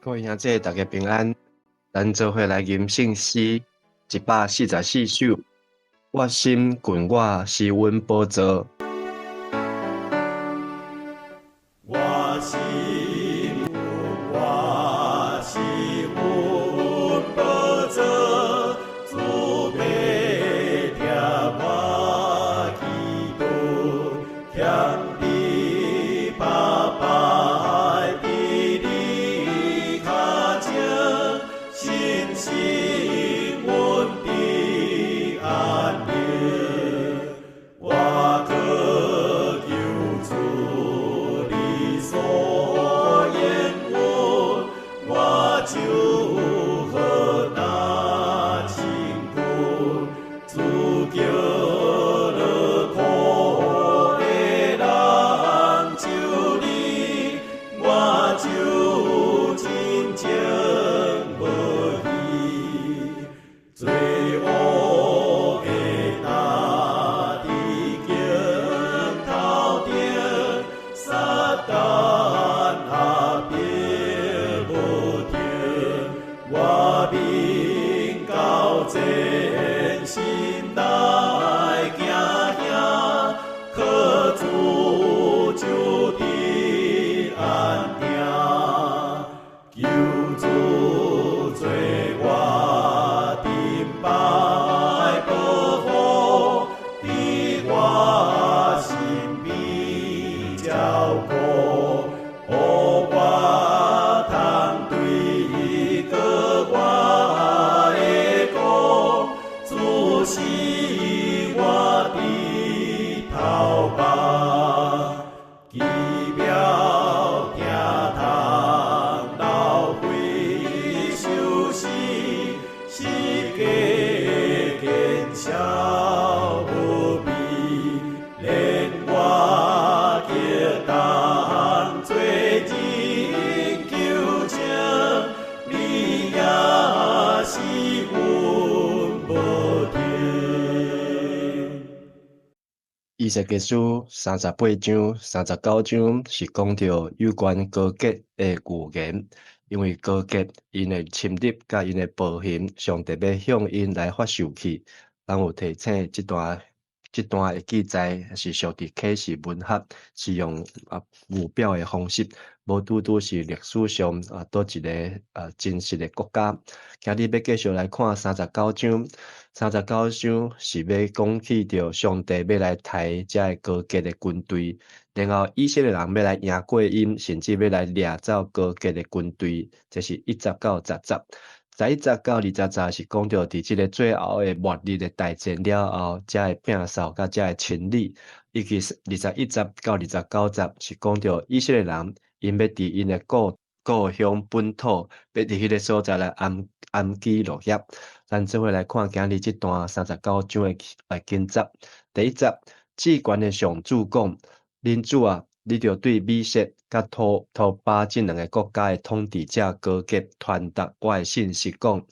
各位兄弟，大家平安。咱做伙來吟聖詩144首。我心近我是阮寶座。我心我是阮寶座，主欲聽我祈禱，欠你百拜佇你跤前，信心阮佇安寧，我渴求主你所應允，我就好若親近，主叫落苦的人就你，我就真情無疑，罪惡的擔佇肩頭頂，撒旦壓迫無停，我面到前心內驚嚇，靠主就佇安定，求主做我頂擺保護，佇我身邊照顧，予我通對閣外的講，主是我的頭目，奇妙疼痛流血受死，是假見笑無比，連我激動做人求情，你也是阮無停。以西結書38章、39章是講著有關歌革的預言，因為歌革𪜶的侵入佮𪜶的暴行，上帝欲向𪜶來發受氣。咱有提醒這段的記載是屬佇啟示文學，是用預表的方式，無拄拄是歷史上佗一个真實的國家。今日欲繼續來看三十九章，三十九章是欲講起著上帝欲來刣這个歌革的軍隊，然後以色列人欲來贏過𪜶，甚至欲來掠走歌革的軍隊，這是1節到10節。11節到20節是講著佇這个最後的末日的大戰了後，這个摒掃佮這个清理，以及21節到29節是講著以色列人𪜶欲佇𪜶的故鄉本土，欲佇彼个所在來安居樂業。咱做伙來看今日這段三十九章的經節。第一節，至懸的上主講：恁主啊，你著對米設佮陀巴這兩个國家的統治者歌革傳達我的信息，講：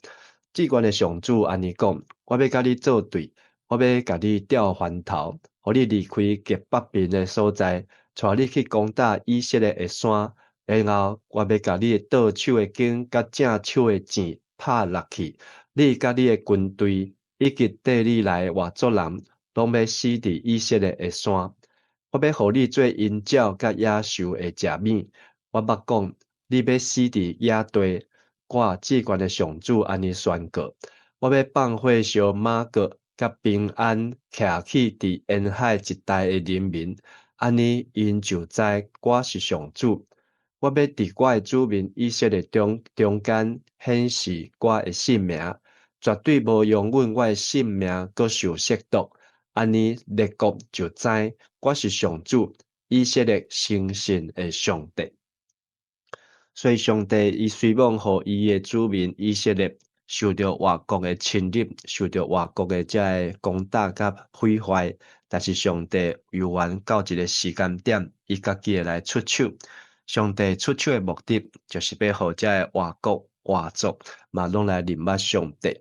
至懸的上主按呢講：我欲佮你做對，我欲共你調翻頭，予你離開極北邊的所在，帶你去攻打以色列的山，然後我欲共你的倒手的弓佮正手的箭拍落去，你佮你的軍隊以及綴你來的外族人，攏欲死佇以色列的山。我欲予你做鷹鳥佮野獸的食物。我捌講，你欲死佇野地。我至懸的上主按呢宣告：我欲放火燒瑪各佮平安徛起佇沿海一帶的人民，按呢𪜶就知我是上主。我欲佇我的子民以色列中間顯示我的聖名，絕對無容忍我的聖名閣受褻瀆。按呢列國就知我是上主，以色列誠信的上帝。所以上帝伊雖罔予伊的子民以色列受著外國的侵入，受著外國的這个攻打佮毀壞，但是上帝猶原到一个時間點，伊家己會來出手。上帝出手的目的，就是欲予這个外國外族嘛攏來認捌上帝。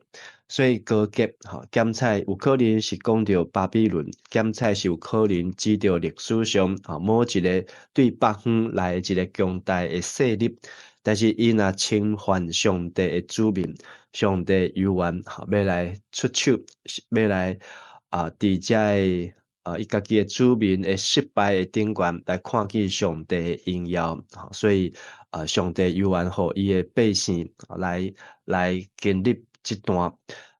所以歌革吼，檢採有可能是講著巴比倫，檢採是有可能指著歷史上某一个對北方來的一个強大的勢力。但是𪜶若侵犯上帝的子民，上帝猶原欲來出手，欲來啊，佇遮个啊，伊家己的子民的失敗的頂懸來看見上帝的榮耀，所以啊，上帝猶原予伊的百姓來經歷這段。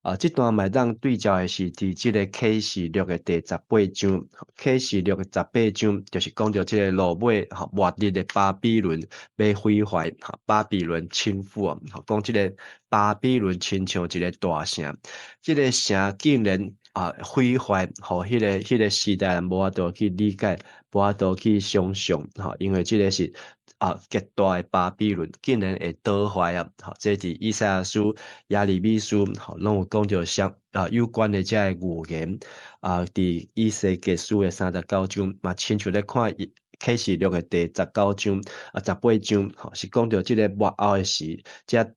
啊，這段嘛會當對照的是佇這個啟示錄的第18章，啟示錄的十八章就是講著這個落尾吼末日的巴比倫欲毀壞，巴比倫傾覆啊，講這個巴比倫親像一個大城，這個城竟然啊毀壞，予彼個時代人無法度去理解，無法度去想像，吼，因為這個是啊，極大的巴比倫竟然會倒壞啊！吼，這佇以賽亞書、耶利米書，吼，攏有講著相啊有關的這个預言啊，佇以西結書的39章，嘛親像咧看啟示錄的第19章啊十八章，吼，是講著這个末後的時，這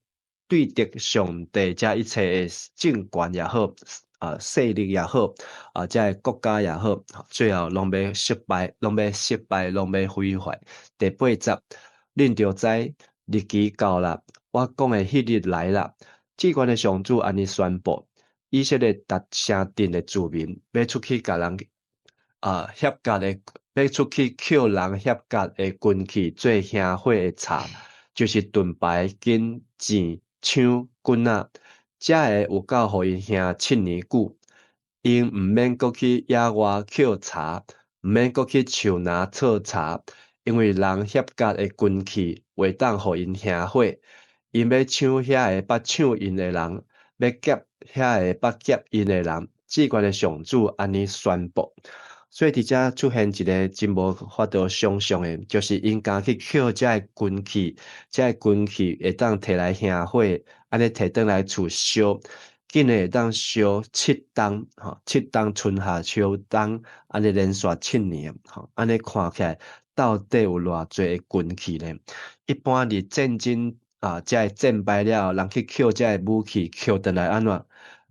對敵上帝這一切的政權也好，啊勢力也好，啊這个國家也好，最後攏欲失敗，攏欲失敗，攏欲毀壞。第八節，恁著知日期到啦，我講的彼日來啦。至懸的上主按呢宣布，以色列逐城鎮的住民欲出去共人啊翕甲的，欲出去抾人翕甲的軍器做燃火的柴，就是盾牌、弓箭、槍、棍仔。這个有夠予𪜶燃7年久，𪜶毋免閣去野外抾柴，毋免閣去樹林採柴，因為人翕甲的軍器會當予𪜶燃火。𪜶欲搶遐个捌搶𪜶的人，欲劫遐个捌劫𪜶的人。至懸的上主按呢宣布。所以佇遮出現一个真無法度想像的，就是𪜶敢去抾這个軍器，這个軍器會當提來燃火，按呢提轉來厝燒，竟然會當燒七冬，吼，七冬春夏秋冬，按呢連續七年，吼，按呢看起來到底有偌濟的軍器呢？一般佇戰爭啊，這个戰敗了後，人去抾這个武器，抾轉來按怎？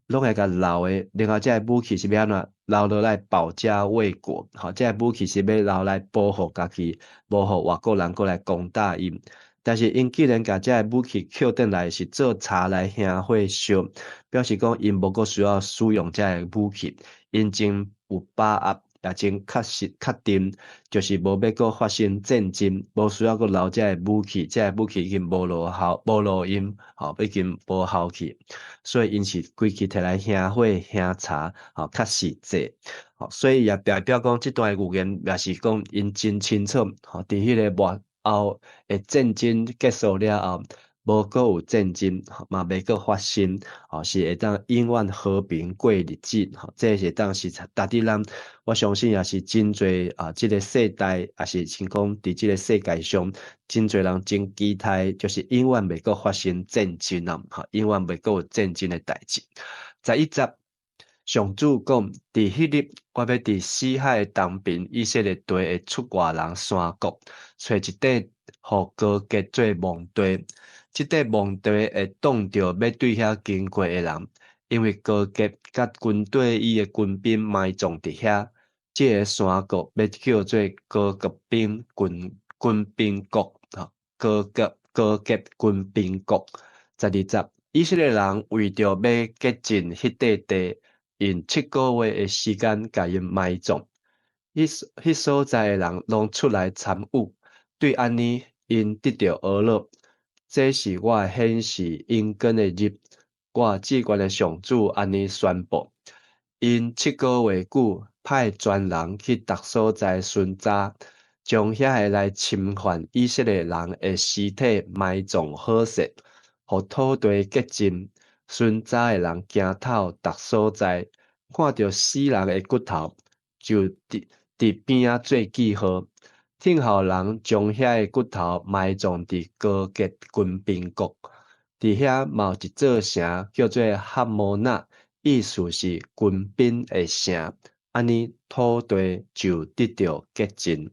攏會共留的，然後這个武器是欲按怎？留落來保家衛國，吼，這个武器是欲留來保護家己，無予外國人閣來攻打𪜶。但是𪜶既然共這个武器抾轉來是做柴來燃火燒，表示講𪜶無閣需要使用這个武器，𪜶真有把握，也真確實確定，就是無欲閣發生戰爭，無需要閣留這个武器，這个武器已經無路效，無路用，吼，已經無效去，所以𪜶是規氣提來燃火燃柴，吼，較實際，吼，所以也代表講這段預言也是講𪜶真清楚，吼，佇彼个末後的戰爭結束了後，無閣有戰爭，嘛袂閣發生，吼，是會當永遠和平過日子，吼，這是當時值得咱，我相信也是真濟啊，這个世代，也是像講佇這个世界上，真濟人真期待，就是永遠袂閣發生戰爭啊，吼，永遠袂閣有戰爭的代誌。11節，上主講，佇彼日，我欲佇死海的東爿以色列地的出外人山谷，揣一塊予歌革做墓地。這塊墓地會擋著欲對遐經過的人，因為歌革佮軍隊伊的軍兵埋葬佇遐。這个山谷欲叫做歌革兵軍軍兵谷，吼，歌革歌革軍兵谷。12節，以色列人為著欲潔淨彼塊地，用七個月的時間共𪜶埋葬。彼所在的人攏出來參與，對按呢，𪜶得著呵咾。這是我顯示應許的日，我至懸的上主按呢宣布。𪜶七個月久，派專人去逐所在巡查，將遐个來侵犯以色列人的屍體埋葬好勢，予土地潔淨。巡查的人行透逐所在，看著死人的骨頭，就佇佇邊仔做記號。聽候人將遐个骨頭埋葬佇歌革軍兵谷，佇遐嘛有一座城叫做哈摩那，意思是軍兵的城。按呢土地就得著潔淨。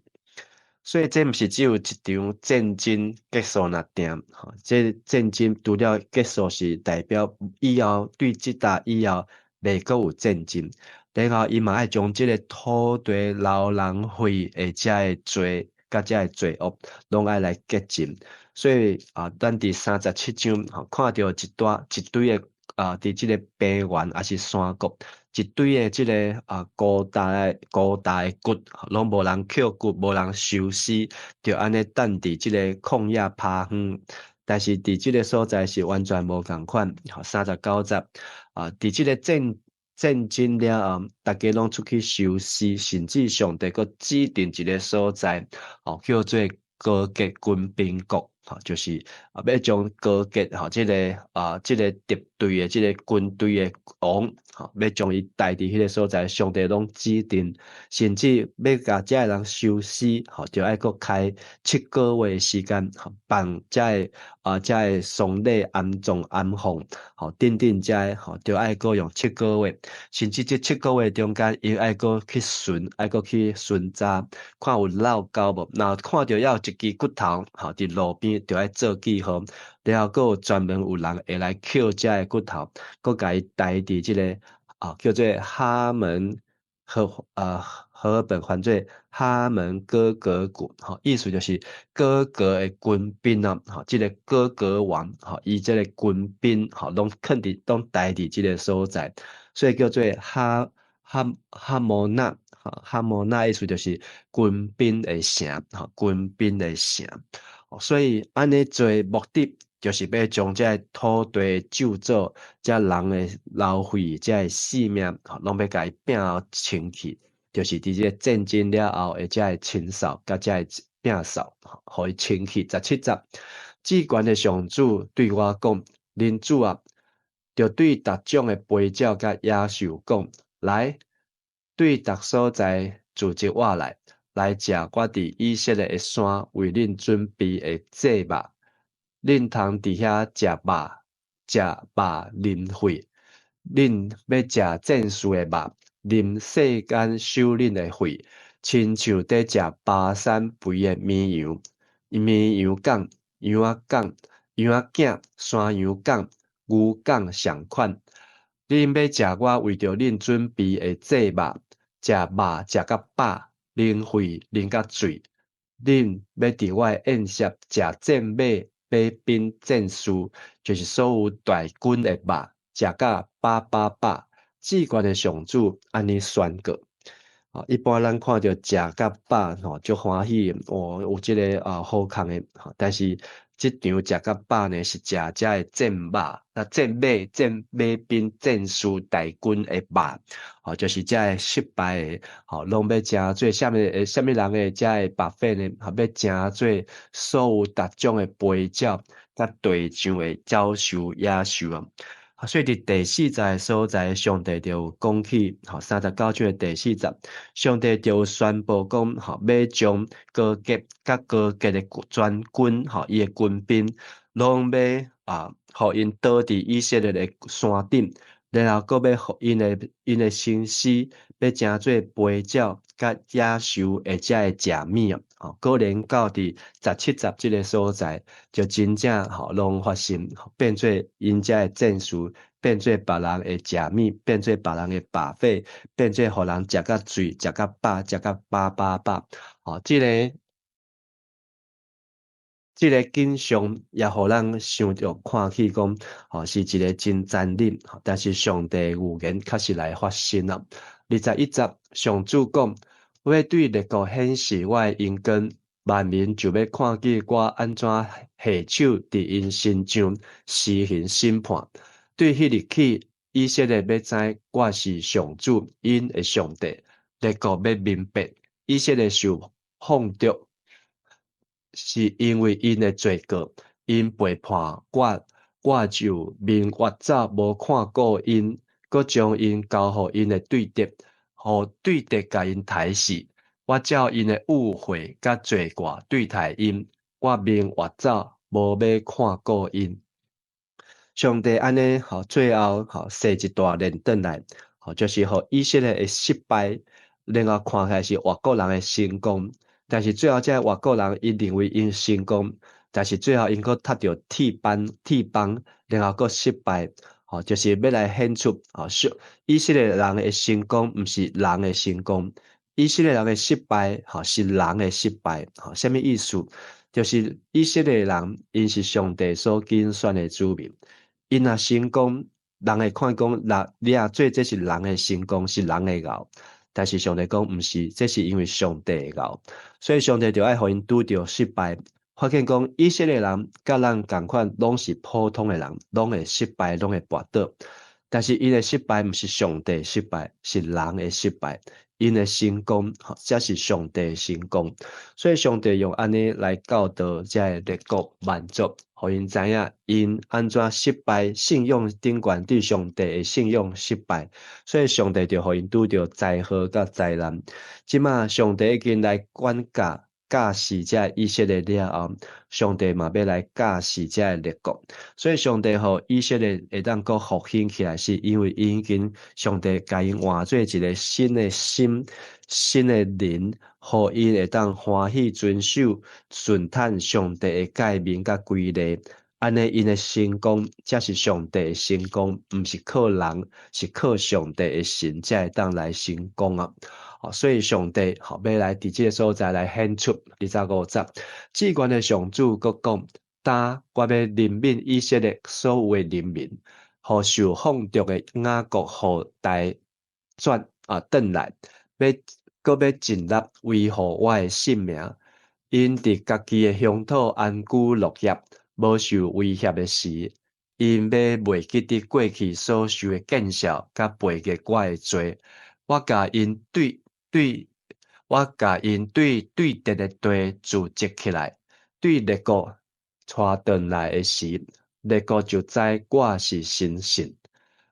所以這毋是只有一場戰爭結束爾定，吼，這戰爭除了結束是代表以後對這搭以後袂閣有戰爭，然後伊嘛愛將這个土地流人血的這个罪佮這个罪惡，攏愛來潔淨。所以啊，咱佇三十七章吼看著一大一堆的啊，佇這個平原抑是山谷，一堆的這个啊孤單孤單的骨，攏無人抾骨，無人收屍，就按呢等佇這个曠野拍昏。但是佇這个所在是完全無仝款。三十九節啊，佇這个戰爭了後，逐家攏出去收屍，甚至上帝閣指定一个所在，吼叫做歌革軍兵國，吼就是啊欲將歌革吼這个啊這个敵對的這个軍隊的王，吼欲將伊帶佇彼个所在，上帝攏指定，甚至欲共遮个人收屍，吼就愛閣開七個月的時間，辦遮个啊遮个喪禮安葬安放，吼等等遮个吼，就愛閣用七個月，甚至這七個月中間，𪜶愛閣去巡，愛閣去巡查，看有落交無，若看著猶有一支骨頭，吼佇路邊就愛做記號，然後閣有專門有人會來抾遮个骨頭，閣共伊帶佇這个啊叫做哈門和啊和合本翻做哈門歌革谷，吼意思就是歌革的軍兵啊，吼這个歌革王，吼伊這个軍兵，吼攏囥佇攏待佇這个所在，所以叫做哈哈哈摩那，吼哈摩那意思就是軍兵的城，吼軍兵的城，所以按呢做目的，就是欲將這个土地咒詛，遮人的流血，遮个性命，吼攏欲共伊摒清去，就是佇這个戰爭了後的遮个清掃，佮遮个摒掃，予伊清去。十七節，至懸的上主對我講：人子啊，著對逐種的飛鳥佮野獸講，來，對逐所在聚集我來，來食我佇以色列的山為恁準備的祭肉。恁通佇遐食肉，食肉啉血。恁欲食戰士的肉，啉世間首領的血，親像佇食巴珊肥的綿羊、綿羊犅、羊仔犅、羊仔囝、山羊犅、牛犅仝款。恁欲食我為著恁準備的祭肉，食肉食甲飽，啉血啉甲醉。恁欲佇我的宴席食戰馬、馬兵、戰士，就是所有大軍的肉，食甲飽飽飽。至懸的上主按呢宣告。一般咱看著食甲飽吼，足歡喜，哦，有這个啊好康的。但是這場食甲飽呢，是食遮个戰馬、啊戰馬、戰馬兵、戰士大軍的肉，吼，就是遮个失敗的，吼，攏欲成做啥物的啥物人的遮个 buffet 呢？吼，欲成做所有逐種的飛鳥佮地上的走獸、野獸啊。所以佇第四節的所在，上帝就有講起，吼，三十九章的第四節，上帝就有宣布講，吼，欲將歌革佮歌革的全軍，吼，伊的軍兵，攏欲啊，予𪜶倒佇以色列的山頂，然後閣欲予𪜶的身屍，欲成做飛鳥佮野獸的遮个食物啊，吼，果然到佇十七節這个所在，就真正吼攏發生，變做𪜶遮的戰士，變做別人的食物，變做別人的 buffet，變做予人食甲醉、食甲飽、食甲飽飽飽。吼，這个景象也予咱想著看起講，吼是一个真殘忍，但是上帝預言確實來發生了。二十一節，上主講：我欲對列國顯示我的榮光，萬民就欲看見我按怎下手佇𪜶身上施行審判。對彼日起，以色列欲知我是上主𪜶的上帝，列國欲明白，以色列受放逐，是因為𪜶的罪過，𪜶背叛我，我就面越走無看顧𪜶，閣將𪜶交予𪜶的對敵，予對敵共𪜶刣死。我照𪜶的誤會佮罪過對待𪜶，我面越走無欲看顧𪜶。上帝按呢，吼，最後吼，踅一大輪轉來，吼，就是予以色列的失敗，然後看起來是外國人的成功，但是最後這个外國人伊認為𪜶成功，但是最後𪜶閣踢著鐵板鐵枋，然後閣失敗，吼，就是欲來顯出，吼，以色列人的成功毋是人的成功，以色列人的失敗，吼，是人的失敗，吼，啥物意思？就是以色列人，𪜶是上帝所揀選的子民。𪜶若成功，人會看講，若你若做這是人的成功，是人的𠢕。但是上帝講毋是，這是因為上帝的𠢕，所以上帝就愛予𪜶拄著失敗。發現講以色列人佮咱仝款，攏是普通的人，攏會失敗，攏會跋倒。但是𪜶的失敗毋是上帝失敗，是人的失敗。𪜶的成功，才是上帝的成功。所以上帝用按呢來教導遮个列國萬族，予𪜶知影𪜶按怎失敗，信仰頂懸對上帝的信仰失敗，所以上帝就予𪜶拄著災禍佮災難。這馬上帝已經來管教教示遮以色列了後，上帝嘛欲來教示遮个列國。所以上帝予以色列會當閣復興起來，是因為已經上帝共𪜶換做一個新的心、新的靈，予𪜶會當歡喜遵守、順趁上帝的誡命佮規例。按呢，𪜶的成功才是上帝的成功，毋是靠人，是靠上帝的神才會當來成功啊！所以上帝吼欲來佇這个所在來顯出25節，至懸的上主閣講：今我欲憐憫以色列所有的人民，予受放逐的雅各後代轉啊轉來，欲閣欲盡力維護我的聖名。𪜶佇家己的鄉土安居樂業，無受威脅的時，𪜶欲袂記得過去所受的見笑，佮背逆我的罪。我共𪜶對對敵的地聚集起來，對列國帶轉來的時，列國就知我是神聖。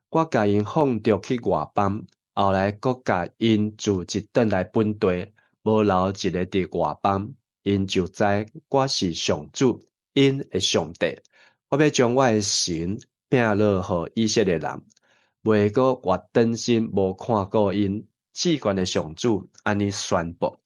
我共𪜶放逐去外邦，後來閣共𪜶聚集轉來本地，無留一个佇外邦，𪜶就知我是上主，𪜶的上帝。我欲將我的神摒落予以色列人，袂閣活轉身無看顧𪜶。至懸的上主按呢宣布。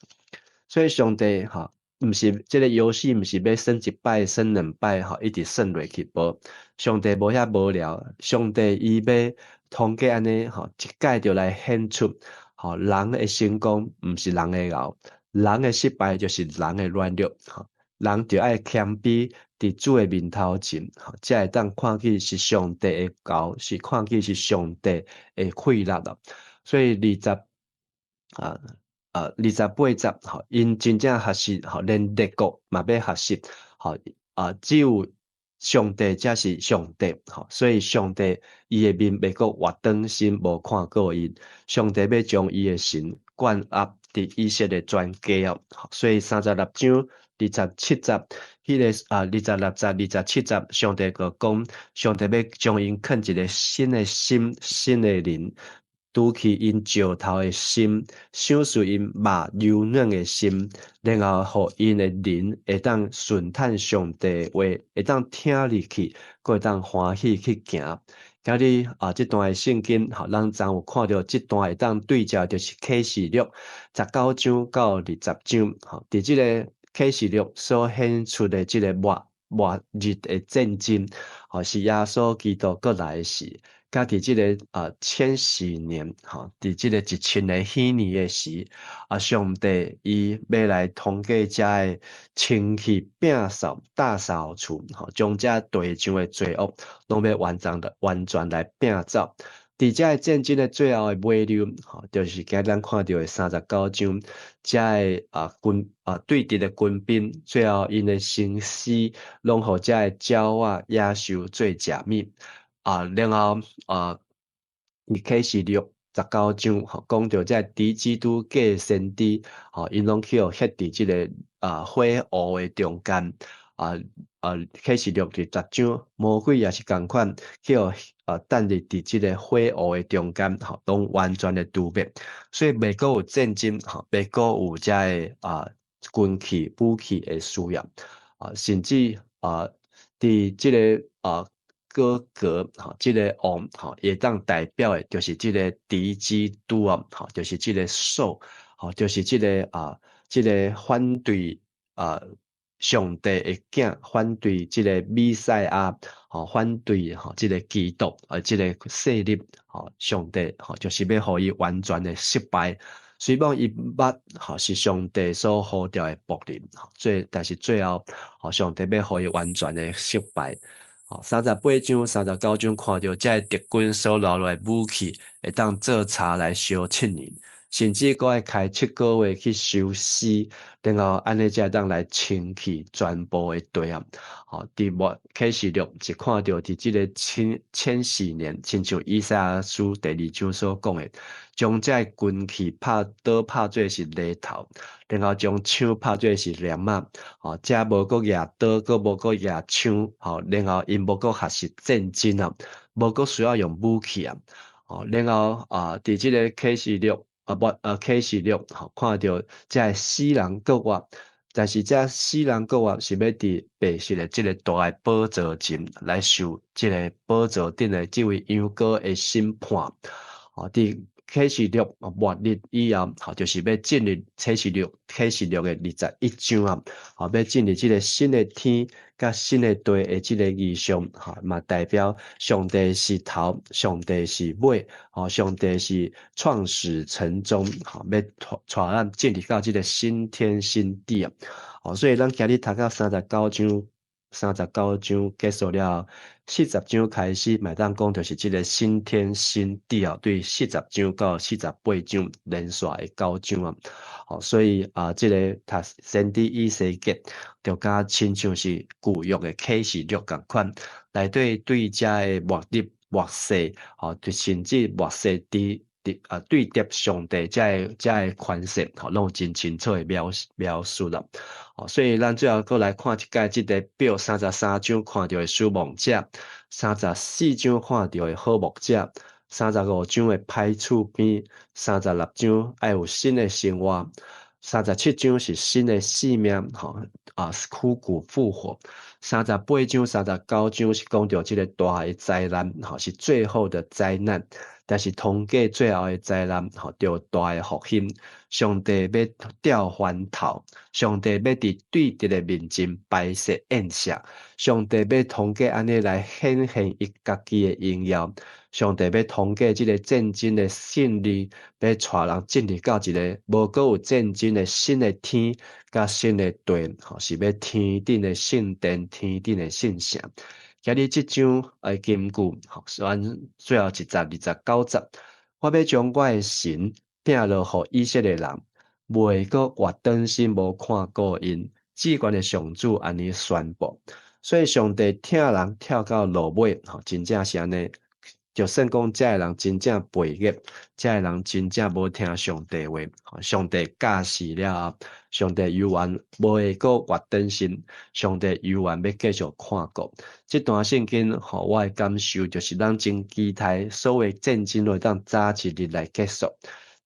所以上帝吼，毋是這个遊戲，毋是欲耍一擺、耍兩擺吼，一直耍落去無。上帝無遐無聊，上帝伊欲通過按呢吼，一擺就來顯出吼，人的成功毋是人的𠢕，人的失敗就是人的軟弱吼。人著愛謙卑佇主的面頭前，吼，才會當看見是上帝的𠢕，是看見是上帝的氣力咯。所以28節，吼，𪜶真正學習，吼，連列國嘛欲學習，吼，只有上帝才是上帝，吼，所以上帝伊的面袂閣活轉身無看顧𪜶，上帝欲將伊的神灌壓佇以色列全家哦，所以36章27節，彼个26節、27節，上帝閣講，上帝欲將𪜶囥一个新的心、新的靈，除去𪜶石頭的心，賞賜𪜶肉柔軟的心，然後予𪜶的靈會當順趁上帝的話，會當聽入去，閣會當歡喜去行。今日啊，這段的聖經，吼，咱昨有看著這段會當對照，就是啟示錄19章到20章，吼，佇這个啟示錄所顯出的這个末日的戰爭，吼，是耶穌基督閣來時，佮佇這个千禧年，吼，佇這个1000个禧年的時，上帝伊欲來通過遮个清氣摒掃大掃除，吼，將遮地上的罪惡攏欲完全來摒走。佇遮个戰爭的最後的尾溜，吼，就是今日咱看著的39章，遮个對敵的軍兵，最後𪜶的身屍攏予遮个鳥仔野獸做食物。然後佇啟示錄十九章，吼，講著遮敵基督假先知，吼，𪜶攏去予歇佇這个火湖的中間。啟示錄20章，魔鬼也是仝款，去予擲入佇這个火湖的中間，吼，攏完全的誅滅。所以袂閣有戰爭，吼，袂閣有遮个軍器武器的需要，甚至佇這个哥格，吼，這个王，吼，會當代表的，就是這个敵基督啊，吼，就是這个獸，吼，就是這个反對上帝的囝，反對這个彌賽亞，吼，反對吼這个基督，這个勢力，吼，上帝吼，就是欲予伊完全的失敗。雖罔伊捌吼是上帝所呼召的僕人，但是最後吼上帝欲予伊完全的失敗。吼，38章、39章看著這个敵軍所留落來武器，會當做柴來燒7年，甚至閣愛開7個月去收屍，然後按呢才會當來清去全部的地啊。吼，佇末啟示錄是看著佇這個千禧年，親像以賽亞書第二章所講的，將這个軍器拍刀拍做是犁頭，然後將槍拍做是鐮仔，吼，這無閣舉刀，閣無閣舉槍，吼，然後𪜶無閣學習戰爭啊，無閣需要用武器啊，吼，然後啊，佇這个啟示錄啊，無啟示錄，吼，看著這个死人復活，但是這死人復活是欲佇白色的這个大的寶座前來受這个寶座頂的這位羊羔的審判，吼，佇啟示錄末日以後，吼，就是欲進入啟示錄的21章啊，吼，欲進入這个新的天佮新的地的這个異象，吼，嘛代表上帝是頭，上帝是尾，吼，上帝是創始成終，吼，欲帶咱進入到這个新天新地啊，吼，所以咱今日讀到三十九章，三十九章結束了後，四十章開始，嘛會當講就是這个新天新地啊，對四十章到48章連續的九章啊，吼，所以啊，這个讀先知以西結，就敢親像是舊約的啟示錄仝款，內底對這个末日末世，吼，就甚至末世佇啊對著上帝這个權勢，吼，攏有真清楚的描述啦。吼，所以咱最後閣來看一擺這个表，三十三章看著的守望者，三十四章看著的好牧者，35章的歹厝邊，36章愛有新的生活，37章是新的生命，吼啊，枯骨復活。38章、39章是講著這个大的災難，吼，是最後的災難。但是統計最後的災難，吼，著大的復興。上帝欲調翻頭，上帝欲佇對敵的面前擺設宴席，上帝欲通過按呢來顯現伊家己的榮耀。上帝欲通過這个戰爭的勝利，欲帶人進入到一个無閣有戰爭的新的天佮新的地，吼，是欲天頂的聖殿，天頂的聖城。今日這章的金句，吼，選最後一節29節，我欲將我的神摒落予以色列人，袂閣越轉身無看顧𪜶，至懸的上主按呢宣布。所以上帝疼人疼到落尾，吼，真正是按呢。就算講這个人真正背逆，這个人真正無聽上帝話，上帝教示了後，上帝猶原無會閣越轉身，上帝猶原欲繼續看顧。這段聖經，予我的感受就是，咱真期待所謂戰爭會當早一日來結束。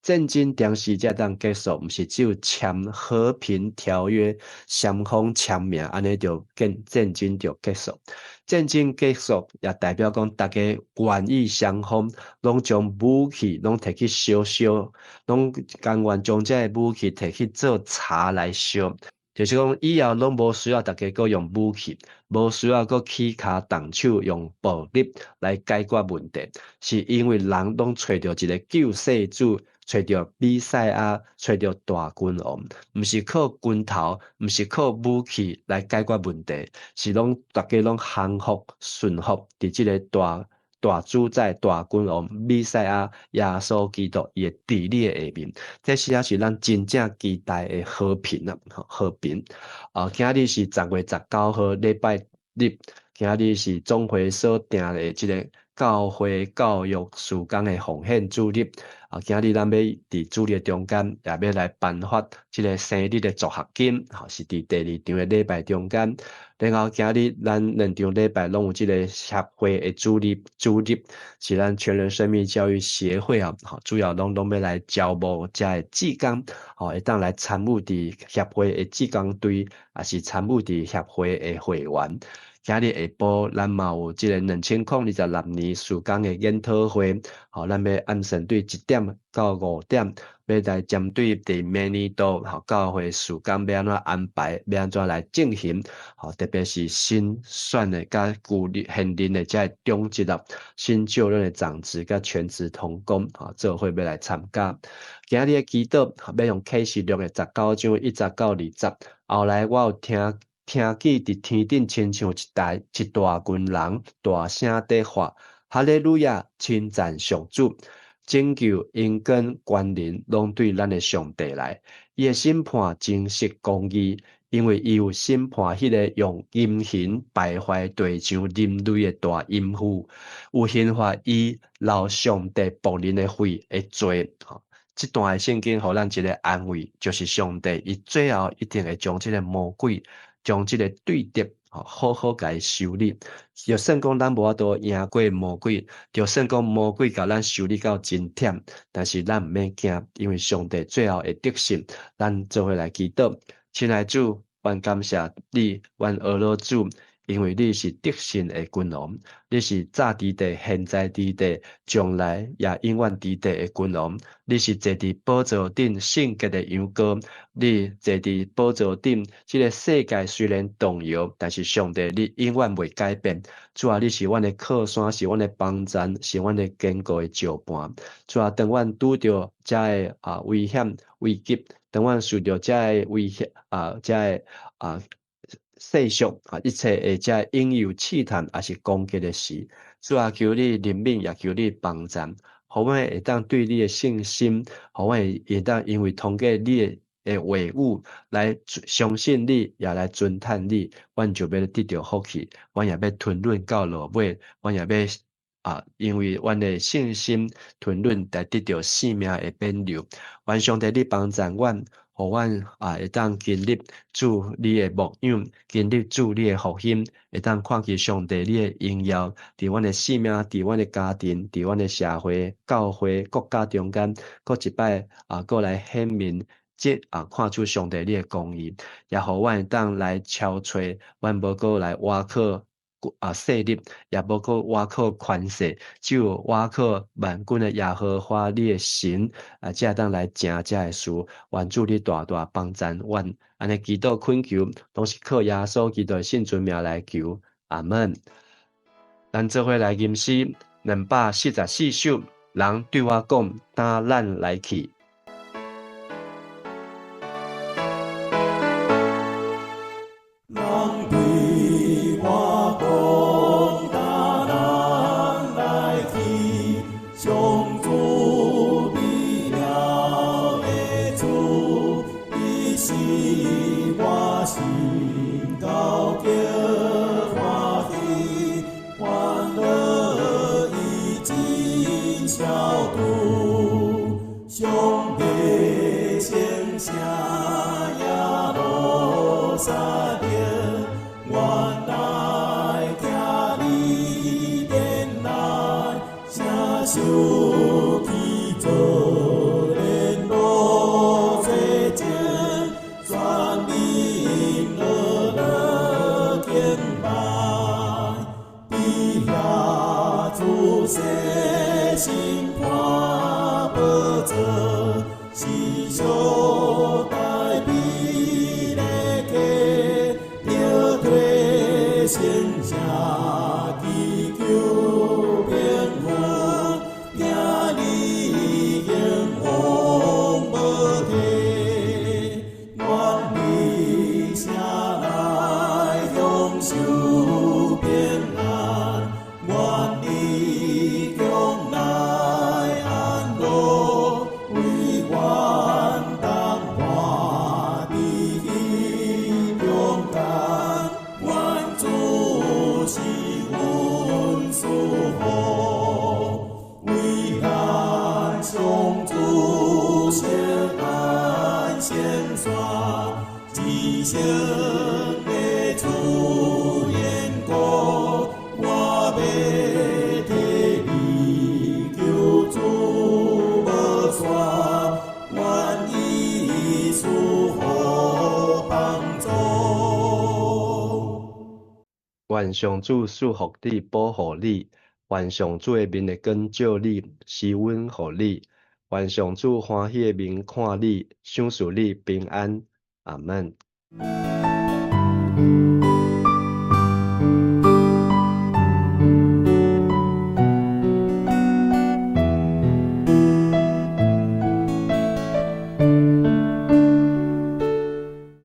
戰爭當時才當結束，毋是只有簽和平條約，雙方簽名，按呢就戰爭就結束。戰爭結束也代表講，大家願意雙方攏將武器攏提去燒燒，攏甘願將這个武器提去做柴來燒。就是講以後攏無需要大家閣用武器，無需要閣起跤動手用暴力來解決問題，是因為人攏揣著一个救世主，揣著彌賽亞，揣著大君王，毋是靠拳頭，毋是靠武器來解決問題，是攏大家攏降服、順服佇這个大主宰、大君王彌賽亞耶穌基督伊的治理的下面，這才是咱真正期待的和平啊！和平啊！今日是10月19號，禮拜日，今日是總會所訂的這个教會教育事工的奉獻主日。啊，今日咱欲佇主日中間，也欲來頒發這个生日的助學金，吼，是佇第二場的禮拜中間。然後今日咱兩場禮拜攏有這个協會的主日，是咱全人生命教育協會啊，吼，主要攏欲來招募遮的志工，吼，會當來參與佇協會的志工隊，抑是參與佇協會的會員。今日下晡咱嘛有這個2026年事工的研討會，吼，咱欲暗算對1點到5點，欲來針對佇明年度吼教會事工欲按怎安排，欲按怎來進行，吼，特別是新選的佮舊現任的這个長執啊，新就任的長執佮全職同工，吼，做伙欲來參加。今日的祈禱欲用啟示錄的19章1節到2節。後來我有聽聽見佇天頂親像一大群人大聲佇喊：哈利路亞！稱讚上主，拯救、榮光、權能攏對咱的上帝來。伊的審判真實公義，因為伊有審判彼个用淫行敗壞地上人類的大淫婦，有刑罰伊流上帝僕人的血的罪。這段的聖經予咱一个安慰，就是上帝伊最後一定會將這个魔鬼，將這个對敵，好好共伊修理。就算講咱無法度贏過魔鬼，就算講魔鬼共咱修理到真忝，但是咱毋免驚，因為上帝最後會得勝。咱做伙來祈禱，親愛主，阮感謝你，阮阿羅主，因為你是得勝的君王，你是早佇地、現在佇地、將來也永遠佇地的君王。你是坐佇寶座頂聖潔的羊羔，你坐佇寶座頂，這个世界雖然動搖，但是上帝你永遠袂改變。主啊，你是阮的靠山，是阮的幫贊，是阮的堅固的石磐。主啊，當阮拄著遮个危險危急，當阮受著遮个危險啊，遮个世俗啊，一切的遮引誘試探，抑是攻擊的時，主啊，求你憐憫，也求你幫贊，予阮會當對你的信心，予阮會當因為通過你的話語來相信你，也來尊嘆你，阮就欲得著福氣，阮也欲吞忍到落尾，阮也欲因為阮的信心吞忍來得著性命的挽留。願上帝你幫贊阮。予阮會當經歷主你的牧養，經歷主你的復興，會當看見上帝你的榮耀，佇阮的性命，佇阮的家庭，佇阮的社會、教會、國家中間，閣一擺閣來顯明，這看出上帝你的公義，也予阮會當來超揣，阮無閣來倚靠勢力，也無閣倚靠權勢，只有倚靠萬軍的耶和華你的神，才會當來成這个事。願主你大大幫贊阮，按呢祈禱懇求，攏是靠耶穌基督的聖尊名來求，阿門。咱做伙來吟詩244首，人對我講，擔咱來去。人對我講，擔咱來去，上主美妙的主，伊使我心高叫歡喜，煩惱已盡消除，上帝聖城耶路撒冷，原來徛佇殿內，聖受起做聯絡做證，全民樂樂敬拜，佇遐主世審判寶座，是上大美的家，得提聖城祈求平安，聽你興旺無退，願你城內享受平安，願你宮內安樂，為阮同伴佇彼中間，願主是阮賜福，為咱上主錫安聖山，至聖的主緣故，我欲替你求主無煞，願伊賜福幫助。願願上主賜福你，保護你；願上主的面的光照你，施恩予你；願上主歡喜的面看你，賞賜你平安。阿們。